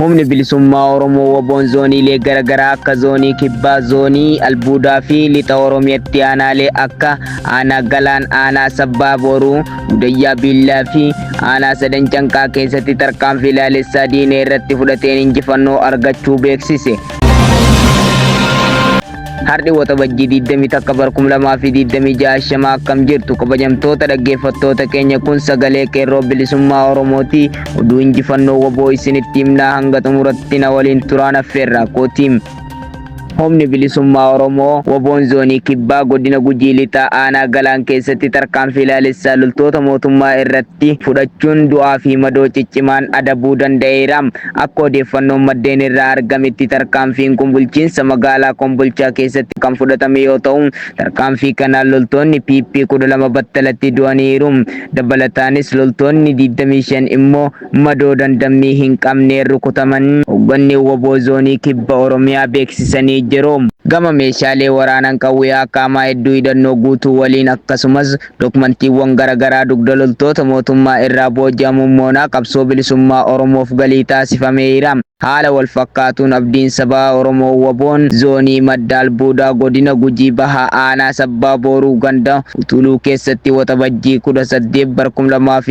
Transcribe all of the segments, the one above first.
Humni Bilisummaa Oromoo WBOn zooniilee garagaraa akka Zoonii Kibbaa, Zoonii Albuudaa fi Lixa Oromiyatti aanaalee akka Aanaa Galaan, Aanaa Sabbaa Booruu, Gudayyaa Biillaa fi Aanaa Sadan Canqaa keessatti tarkaanfii laalessaa diina irratti fudhateen injifannoo argachuu beeksise. Har'i Waxabajjii 21 bara 2026 ashamaa akkam jirtu kabajamtoota dhaggeeffattoota keenya kun sagalee qeerroo bilisummaa Oromooti. Oduu injifannoo waboo isinitti himnaa hanga xumuratti na waliin turaan affeerraa kootiim. Humni bilisummaa Oromoo waboon zoonii kibbaa godina Gujii Lixaa aanaa Galaan keessatti tarkaanfii laalessaa loltoota mootummaa irratti fudhachuun du'aa fi madoo ciccimaan adabuu danda'eera. Akka odeeffannoon maddeen irraa argametti tarkaanfiin kun bulchiinsa magaalaa Kombolchaa keessatti kan fudhatame yoo ta'u, tarkaanfii kanaan loltoonni PP 12 battalatti du'aniiru. Dabalataanis loltoonni 25 immoo madoo dandammii hin qabneen rukutaman hogganni wbo Zoonii Kibba Oromiyaa beeksisanii jiru. Gama meeshaalee waraanaan qawwee akaamaa hedduu hidhannoo guutuu waliin akkasumas Dokmantiiwwan garagaraa dugda loltoota mootummaa irraa booji'amuun moonaa qabsoo bilisummaa Oromoof galii taasifameeira. Haala walfakkaatuun Abdiin Sabaa Oromoo WBOn Zoonii Madda Albuudaa Godina Gujii Bahaa Aanaa Sabbaa Booruu Ganda Utuluu keessatti Waxabajjii 18 bar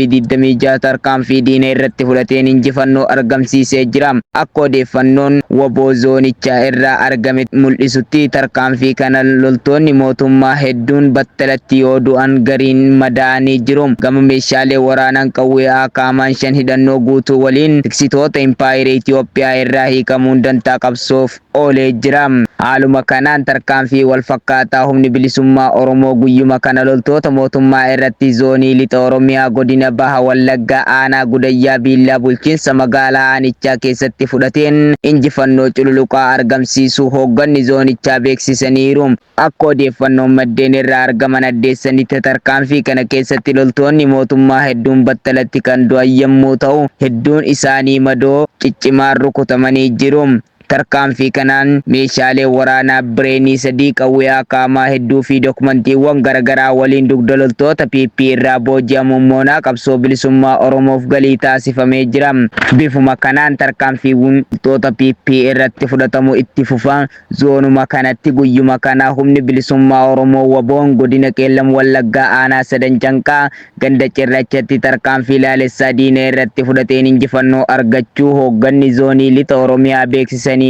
2026 tarkaanfii diina irratti fudhateen injifannoo argamsiisee jira. Akka odeeffannoon wbo zoonichaa irraa argame mul'isutti tarkaanfii kanan loltoonni mootummaa hedduun battalatti yoo du'an gariin madaa'anii jiru. Gama meeshaalee waraanaan qawwee AKM'n 5 hidhannoo guutuu waliin tiksitoota impaayera Itiyoophiyaa irraa hiikamuun dantaa qabsoof oolee jira. Haaluma kanaan tarkaanfii wal fakkaataa Humni Bilisummaa Oromoo guyyuma kana loltoota mootummaa irratti Zoonii Lixa Oromiyaa Godina Baha Wallaggaa Aanaa Gudayyaa Biillaa bulchiinsa magaalaa aanichaa keessatti fudhateen injifannoo cululuqaa argamsiisuu hoogganni zoonichaa beeksisaniiru. Akka odeeffannoon maddeen irraa argaman addeessanitti tarkaanfii kana keessatti loltoonni mootummaa hedduun battalatti kan du'an yommuu ta'u, hedduun isaanii madoo ciccimaan rukutamanii jiru. Tarkaanfii kanaan meeshaaleen waraanaa Bireenii 3, qawwee akaamaa hedduu fi dokmantiiwwan garagaraa waliin dugda loltoota PP irraa booji'amuun moonaa qabsoo bilisummaa Oromoof galii taasifamee jira. Bifuma kanaan tarkaanfiiwwn loltoota PP irratti fudhatamu itti fufa. Zoonuma kanatti guyyuma kana humni bilisummaa Oromoo WBOn godina Qeellam Wallaggaa aanaa Sadan Canqaa Ganda Cirrachatti tarkaanfii laalessaa diina irratti fudhateen injifannoo argachuu hoogganni Zoonii Lixa Oromiyaa beeksisaniiru.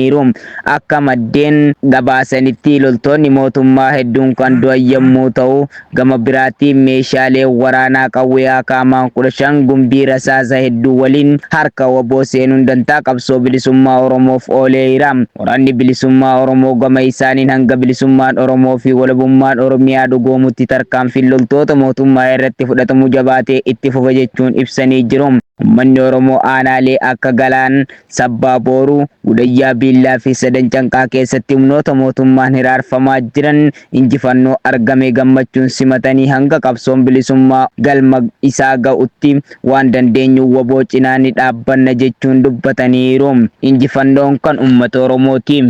Akka maddeen gabaasanitti loltoonni mootummaa hedduun kan du'an yommuu ta'u, gama biraatiin meeshaaleen waraanaa qawwee akaamaan 15 gumbii rasaasa hedduu waliin harka wbo seenuun dantaa qabsoo bilisummaa Oromoof ooleera. Waraanni Bilisummaa Oromoo gama isaaniin hanga bilisummaan Oromoo fi walabummaan Oromiyaa dhugoomutti tarkaanfiin loltoota mootummaa irratti fudhatamu jabaatee itti fufa jechuun ibsanii jiru. Ummanni Oromoo aanaalee akka Galaan, Sabbaa Booruu, Gudayyaa Biillaa fi Sadan Canqaa keessatti humnoota mootummaan hiraarfamaa jiran injifannoo argame gammachuun simatanii hanga qabsoon bilisummaa galma isaa ga'utti waan dandeenyuun wbo cinaa ni dhaabbanna jechuun dubbataniiru. Injifannoon kan uummata Oromooti.